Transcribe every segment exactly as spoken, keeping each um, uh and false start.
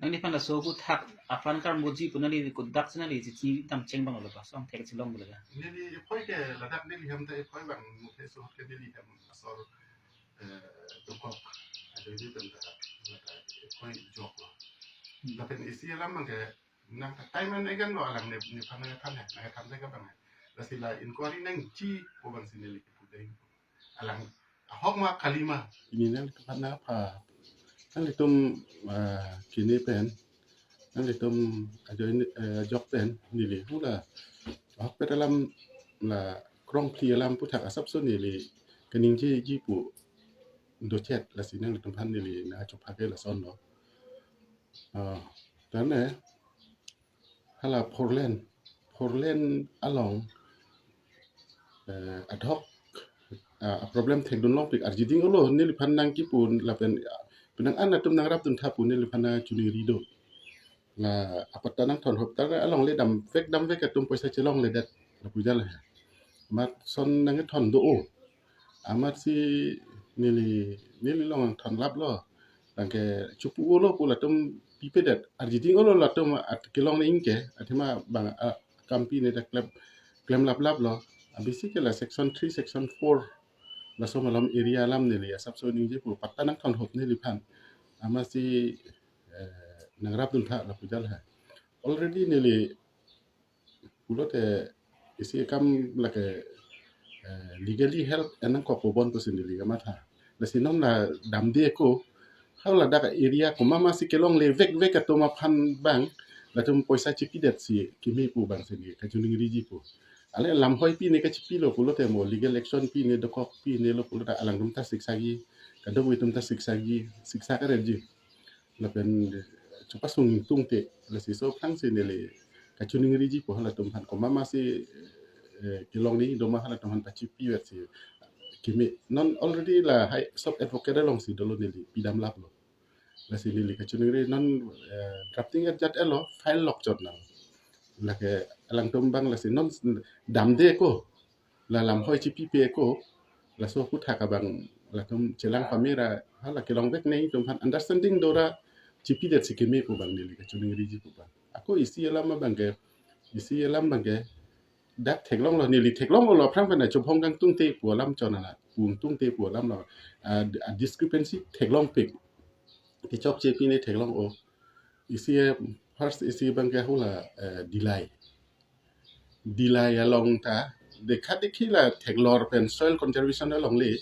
Nangli aphan laso aphuthak apran karmoji pu nangli kodak si nangli chichi dam cheng abang lo, laso angthek si long lo ya. Neli ephoi ke ladak neli hem ta ephoi abang muthe so ke neli hem asor, eh, dokok ajoine pen ta, ta ephoi jok lo. Hmm. Lapen isi alam abang ke nang ta time and again lo alang ne, nephan nangthan he, nangthan te ka abang he. Lasi la inquiry nangji pu abang si neli kipu dei. Alang ahok ma kali ma. Pini nangtumphan nangpha, nanglitum, ah, kini pen, nanglitum ajoine, eh, ajok pen neli hula ahokpet alam, la krongphli alam aphuthak asapso neli kaningjeji pu dochet, lasi nanglitumphan neli nangchopha ke lason lo. Ah, tane hala four lane, four lane along, eh, ad hoc, ah, problem thekdun longpik arjiding olo neliphan nangkipu lapen, ah, penang an atum nangrapdun tha pu neliphan nangchiningri do. La apatta nangthon hop ta alongle damvek damvek atum poisa chelongledet lapu jal he. Amat son nangthon do o. Amatsi neli, neli along thon lap lo. Tangke chupu olo pu latum pipedet. Arjiding olo latum at kelong ne ingke. Athema abang, ah, kampi ne ta klem, klem lap lap lo. Abisi ke la section three, section four. Laso malom area alam neli asapso ningje pu patta nangthon hop neliphan. Amatsi, eh, nangrapdun tha lapu jal he. Already neli pulote isi akam lake, eh, legally help en nangkok pu bon pusi neli kamatha. Lasi non la damde ako, hala dak area komat masi kelongle vekvek atum aphan abang, latum poisa chipidet si keme pu abang si neli kachiningriji pu. Ale lamhoi pi ne kachipilo pulote mo legal action pi ne dokok pi ne lo pulote alangtum ta siksaji, kadokave atum ta siksaji, siksa karetji. Lapen chepasung tungte, lasi so aphrangsi neli kachiningriji pu halatum aphan komat masi, eh, kelong ne do ma halatum aphan pachipivet si keme. Non already lahai sub advocate alongsi dolo neli pidam lap lo. Lasi neli kachiningri non, eh, drafting et jat elo file lok chot nang. Lake alangtum abang lasi non damde ako, la lamhoi chipipe ako, laso aphuthak abang latum chelang pamera, hala kelongvek ne atum aphan understanding dora chipidet si keme pu abang neli kachiningriji pu abang. Ako isi alam abang ke, isi alam abang ke dak theklong lo, neli theklong lo aphrang pen chobhong kangtungte pu alam chonana, pungtungte pu alam lo. Ah, ah, discrepancy theklongpik. Kechokche pi ne theklong o. Isi, eh, first isi abang ke hula, eh, Dillai. Dillai along ta dekha dekhi la theklor pen soil conservation alongle.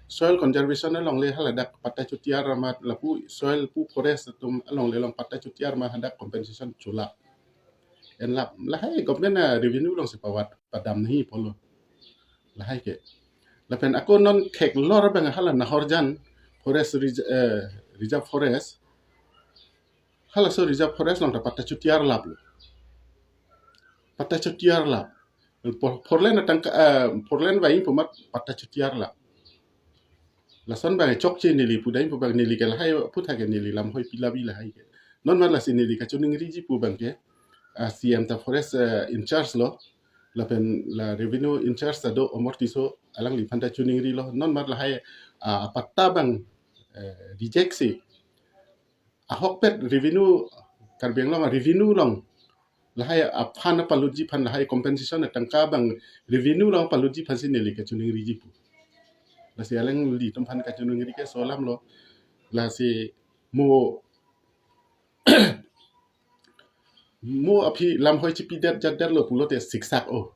Soil conservation alongle hala dak patta chutiar amat lapu soil pu forest atum alongle along patta chutiar ma hadak compensation chulap. En lap lahai government a revenue alongsi pavat padam nahi pulo. Lahai ke. Lapen ako non theklor abang hala Nahorjan forest res-, eh, reserve forest. Halaso reserve forest along ta patta chutiar lap lo. Patta chutiar lap. Por-, four lane atangka, eh, four lane vai pu amat patta chutiar lap. Lason abang chokche neli pudam pu abang neli ke lahai aphuthak ke neli lamhoi pilabi lahai ke. Non mat lasi neli kachiningriji pu abang ke, ah, C M ta forest, eh, in charge lo. Lapen la revenue in charge ta do Omor Tisso, alangliphan ta chiningri lo. Non mat lahai, ah, patta abang, eh, reject si ahokpet revenue, Karbi Anglong revenue along lahai aphan palutji aphan, lahai compensation atangka abang revenue along palutji aphan si neli kachiningriji pu. Lasi alanglitum aphan kachiningri ke so alam lo. Lasi mo, mo aphi lamhoi chipidet jatdet lo pulote siksak o.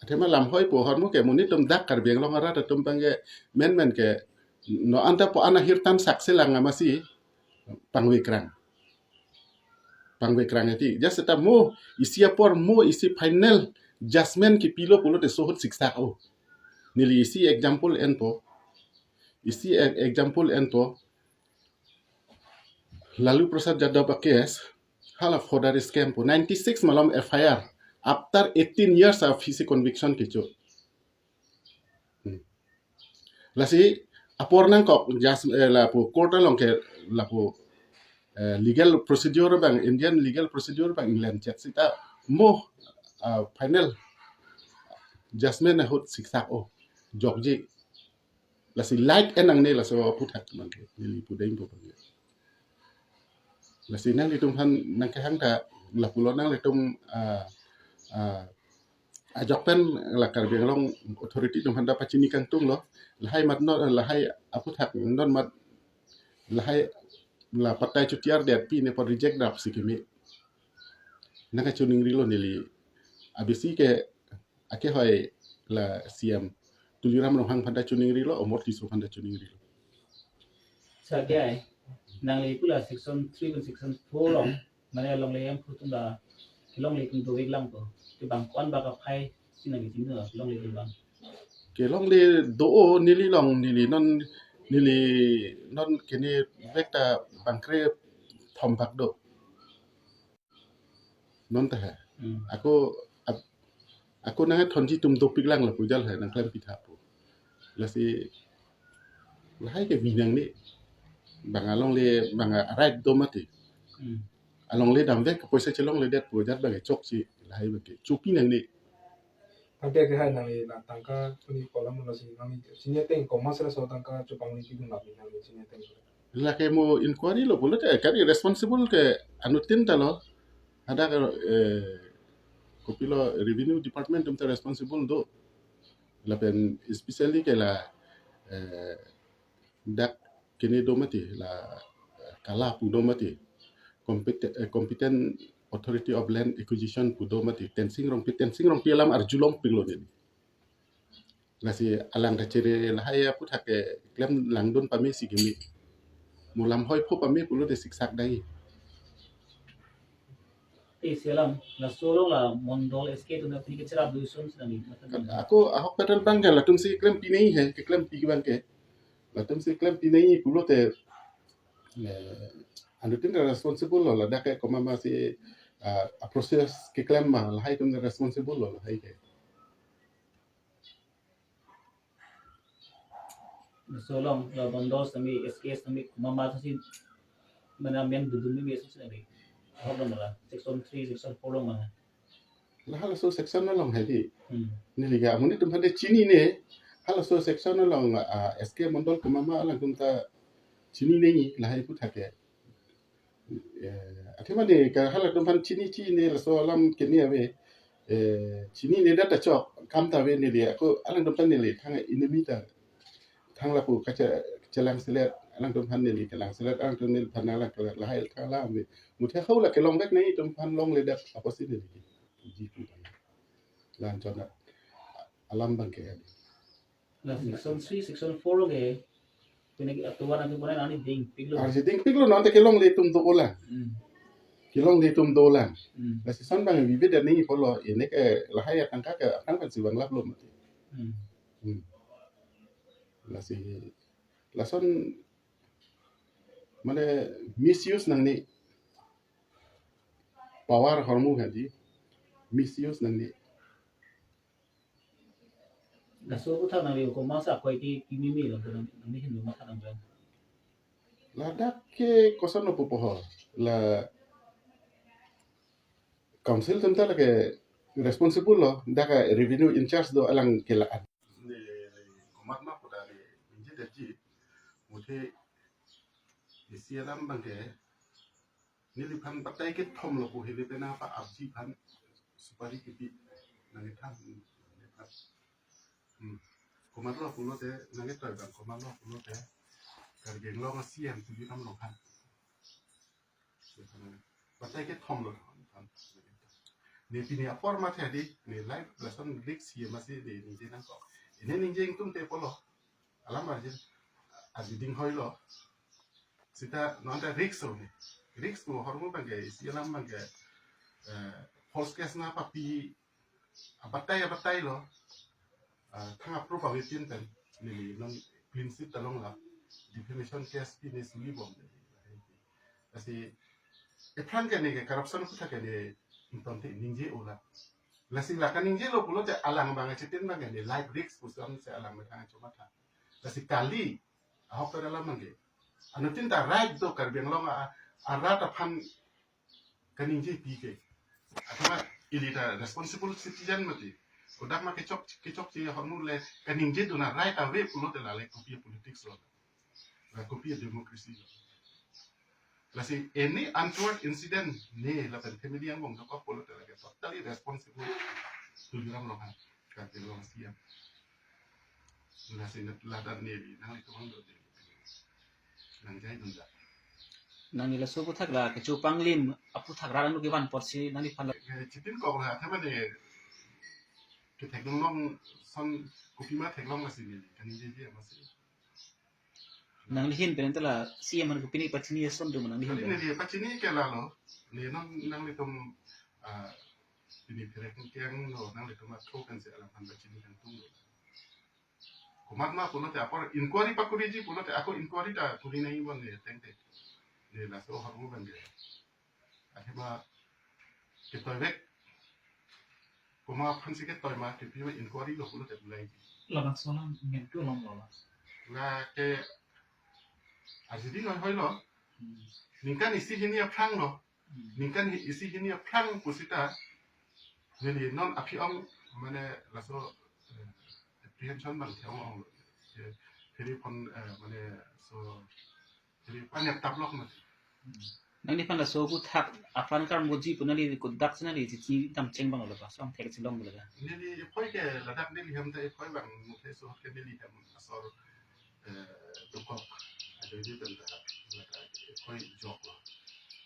Athema lamhoi pu ahormu ke monit atum dak Karbi Anglong arat atum abang ke menmen ke non anta pu ana hirtan sakselang amatsi pangvekrang. Pangvekrang eti. Just ta mo isi apor mo isi final judgment kipilo pulote so ahut siksak o. Neli isi example enpo. Isi e-, example enpo. Lalu Prasad Yadav a case, hala forgery scam pu ninety six malom F I R, after eighteen years of his conviction kecho. Hmm. Lasi apor nangkok jas, eh, lapu court along ke lapu, eh, legal procedure abang, Indian legal procedure abang England chet sita mo, ah, final judgment ahut siksak o, jokji. Lasi light en nangne laso aphuthak abang ke, neli pudam pu abang ke. Lasi nanglitum aphan nangkehang ta lapulo, nanglitum, ah, ah, ajok pen la Karbi Anglong authority atum aphan ta pachini kangtung lo. Lahai mat non, lahai aphuthak non mat, lahai la patai chutiar det pi ne apot reject dap si keme. Nangkachiningrilo neli. Abisi ke akehoi la C M Tuliram Ronghang aphan ta chiningrilo, Omor Tisso aphan ta chiningrilo. Sa ke ai, nangli pu la section three pen section four along, mane alongle ahem atum la kelongle atum dovek lang ko. Ke bang ko-an bak aphai si nangli chini, kelongle atum bang. Kelongle do-o, neli along, neli non, neli non kene vek ta bang kre thom bak do. Non ta he. Hmm. Ako ap-, ako nangthonji atum dopik lang lapu jal he nangklem pitha pu. Lasi lahai ke binong ni. Bang alongle, bang a-right do mati. Hmm. Alongle damvek ke poisa chelongle det pu jat bang chokche, lahai bang ke chopi nangne. Tangte ke hai nangli la tangka puni kolam lo si nangli chini ateng komat sera so tangka chopangli kidun lap nangli chini ateng. Lake mo inquiry lo pulote kari responsible ke anuttin ta lo. Hadak, eh, kopilo revenue department atum ta responsible do. Lapen especially ke la, eh, dak kene do mati la, eh, KALA pu do mati. Compet-, eh, Competent Authority of Land Acquisition pu do mati. Tensing Rongpi, Tensing Rongpi alam arjulongpik lo neli. Lasi alang ta chere lahai aphuthak ke klem langdun pame si keme. Mo lam hoi pho pame pulote siksak dai. Te isi alam, laso along la mondol S K atum apni kecherap do ason si nangli matha. Ako ahok pedal bang ke latum si klempi nangji he, keklempi bang ke. Latum si klempi nangji pulote, eh, anuttin ta responsible lo, ladak ke komat ma si, ah, a-process keklem ma, lahai atum ta responsible lo lahai ke. Laso along, la mondol sami, S K sami, komat ma si, mana men dudun mi besu sami. Ahok along la, section three, section four along ma. La halaso section along hedi. Hmm. Neli ke amonit atum aphan ta chinine, halaso section along, ah, S K mondol komat ma alangtum ta chinine nangji lahai aphuthak ke. Eh, athema ne ke halatum aphan chini chini laso alam kene ave, eh, chinine det ta chok, kam ta ave neli, ako alangtum ta neli thang enemy ta, thang lapu kache-, chelang selet, alangtum aphan neli kelang selet, alangtum neliphan nanglang selet, lahai thang alam ave. Muthe hau la kelong vek nangji atum aphan longle det apotsi neli. Ji pu bang. Lan chonat alam bang ke. La section three, section four lo ke. Pine ke atuan atu pine nani dingpik lo. Arsi dingpik lo, non ta kelongle atum do olang. Hmm. Kelongle atum do olang. Hmm. Lasi son bang vivid ani polo, ini ke lahai atangka ke akan kan si bang lap lo mati. Hmm. Hmm. Lasi, lason mane misuse nangne, power ahormu hedi, misuse nangne. Laso aphuthak nangli komat sa akoi ke kimi mi lo, nangli hin matha nang bang. Ladak ke koson lo pupo ho. La council atum ta lake responsible lo, dak ke revenue in-charge do alang ke la. Ne komat ma pu ta ne ningje detji, muthe isi alam bang ke, neliphan batai kethom lo pu hini pena pa apji aphan supari kipi nangkethan. Hmm. Komat lo pulote, nangketoi bang komat lo pulote, Karbi Anglong a-C M Tuliram Ronghang. Batai kethom lo. Ne pini apor matha di, ne life lason risk si masi ne ningje nangkok. Ini ningje ingtung te polo. Alam arjin, arjin ding hoi lo. Sita non ta risk lo ne. Risk lo hormu bang ke, isi alam bang ke, eh, false case nangpapi, abatai, abatai lo. Ah, thang apro pa wepin pen, neli non clean sheet ta long la, defamation case pi ne suli bom. Lasi, ephrang ke ne ke corruption aphuthak ke ne ington te ningje olang. Lasi la kaningje lo pulote alang bang achitin bang ke ne life risk pu si an se alang methang chomatha. Lasi kali, ahok ta alam bang ke. Anuttin ta right do Karbi Anglong a, arat aphan kaningje pi ke. Athema ili ta responsible citizen mati. Kodak ma kechok, kechokche ahormu le kaningje dun a-right ave pulote la le kopi politics lo. La kopi democracy lo. Lasi any untoward incident ne lapen family angbong dokok pulote lake totally responsible Tuliram Ronghang, Karbi Anglong C M. Lasi ladak ne nanglitum do de. Nangjaidun da. Nangli laso aphuthak la kechopanglim aphuthak rat anut kevan apotsi nangliphan la. Eh, chitin kok la, thema ne kethek long long son kopima theklong lasi ne. Kaningjeji amatsi. Nangli ahin pen ta la C M aphan kopine pachini ason do ma nangli ahin Kali pen? Ne pachini ke lalo. Ne non nanglitum, ah, pini pherek kenglo, nanglitum athro pensi alangphan pachini kangtung lo. Komat ma pulote apor inquiry pakuriji pulote ako inquiry ta kuri nangji bon ne tengte. Ne laso ahormu abang ke. Athema ketoivek. Komat aphansi ketoi ma, kepima inquiry lo pulote bulai. Labangso alam ngentu longlo la. Lake ajidi noi hoilo. Hmm. Ningkan isi hini aphrang lo. Hmm. Ningkan hi-, isi hini aphrang pusita. Neli non aphi-ong mane laso, eh, apprehension abang theklong lo. Eh, telephone, eh, mane so Jadi, pan nep taplok mas. Nangliphan laso aphuthak apran karmoji pu nangli kodak si nangli chichi dam cheng abang lo ba, so angthek si long lo ba. Neli ephoi ke ladak neli hem ta ephoi abang muthe so ke neli hem asor, eh, dokok. Ajo ju dan ta ladak ephoi jok lo.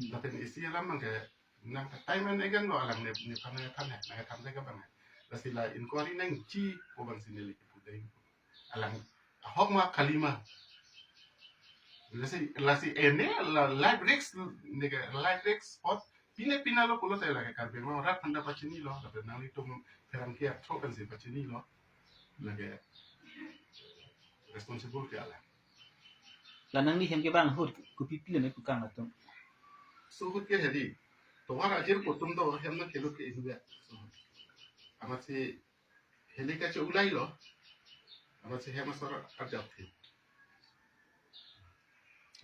Hmm. Lapen isi alam abang ke nang time and again lo alang ne, nephan nangthan he, nangthan ke abang he. Lasi la inquiry nangji pu abang si neli kepudai. Alang ahok ma kali ma. Lasi, lasi ene la life risk, neke life risk spot pine pina lo pulote lake Karbi Anglong rat aphan ta pachini lo, lapen nanglitum pherangke athro pensi pachini lo. Lake responsible ke alang. La nangli hem kevang ahut kopi pilo ne pukang atum? So ahut ke hedi. Tovar ajirpo atum do hem nangkelut ke inut ya. So, amatsi heli kache-ulai lo. Amatsi hem asor arjap thi.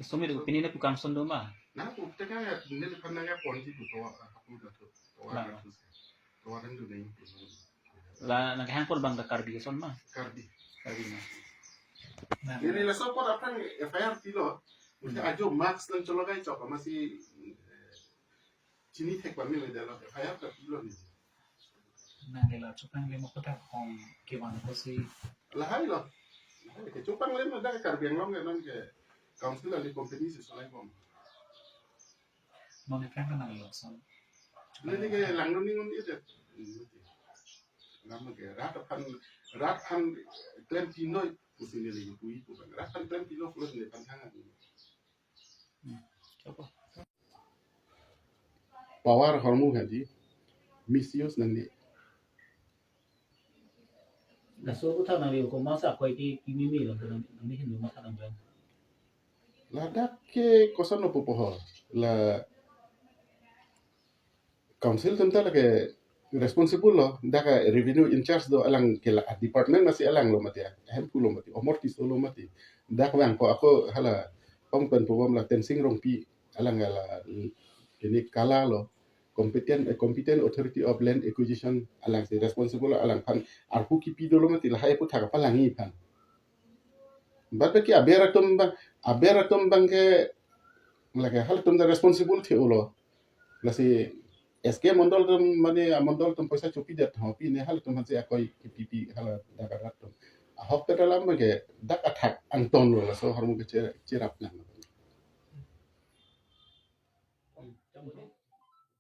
Somir pini ne pukang ason do ma? Na pu teka neliphan nangponji pu tovar, pu na thu. Tovar na thu. Tovar nangdun nangji pu. La nangkehang apor abang ta Karbi ason ma? Karbi. Karbi ma. Neli laso apor aphan F I R pilo. Hmm. Ajo mask nangchologai chok amatsi, eh, chini thek pame me dalo, F I R ta pilo ne. Nangli la chopanglim aphuthak hong kevan apotsi. Lahai lo. Lahai ke chopanglim dak Karbi Anglong ke non ke council ali company si solai bom. Non aphrang ke nangli lo son. Neli ke langdun ning un ite. Lam ke rat aphan, rat aphan klem pinoi pusi neli pui pu abang. Rat aphan klem pilo pulo neliphan thang. Hmm. Apa? Power ahormu hedi misuse nangli. Laso aphuthak nangli komatsi akoi ke pimeme lo nang, nangli ahin matha nang bang. Ladak ke koson lo pupo ho. La council atum ta lake responsible lo, dak a revenue in charge do alang ke la department masi alang lo mati, ahemphu lo mati, omor tiso lo mati. Dak vangpo ako hala pong pen pubom la Tensing Rongpi alang la ini kala lo competent, eh, competent authority of land acquisition alangsi responsible lo, alangphan arpu kipi dolo mati lahai aphuthak palangji aphan. Bad baki aber atum abang, aber atum abang ke lake halatum ta responsible the ulo. Lasi S K mondol atum mane amondol atum poisa chopidet ho pine halatum aphansi akoi kipi pi hala dak arat atum. Ahok ta dalam ke dak athak angton lo laso ahormu ke che-, cherap nang.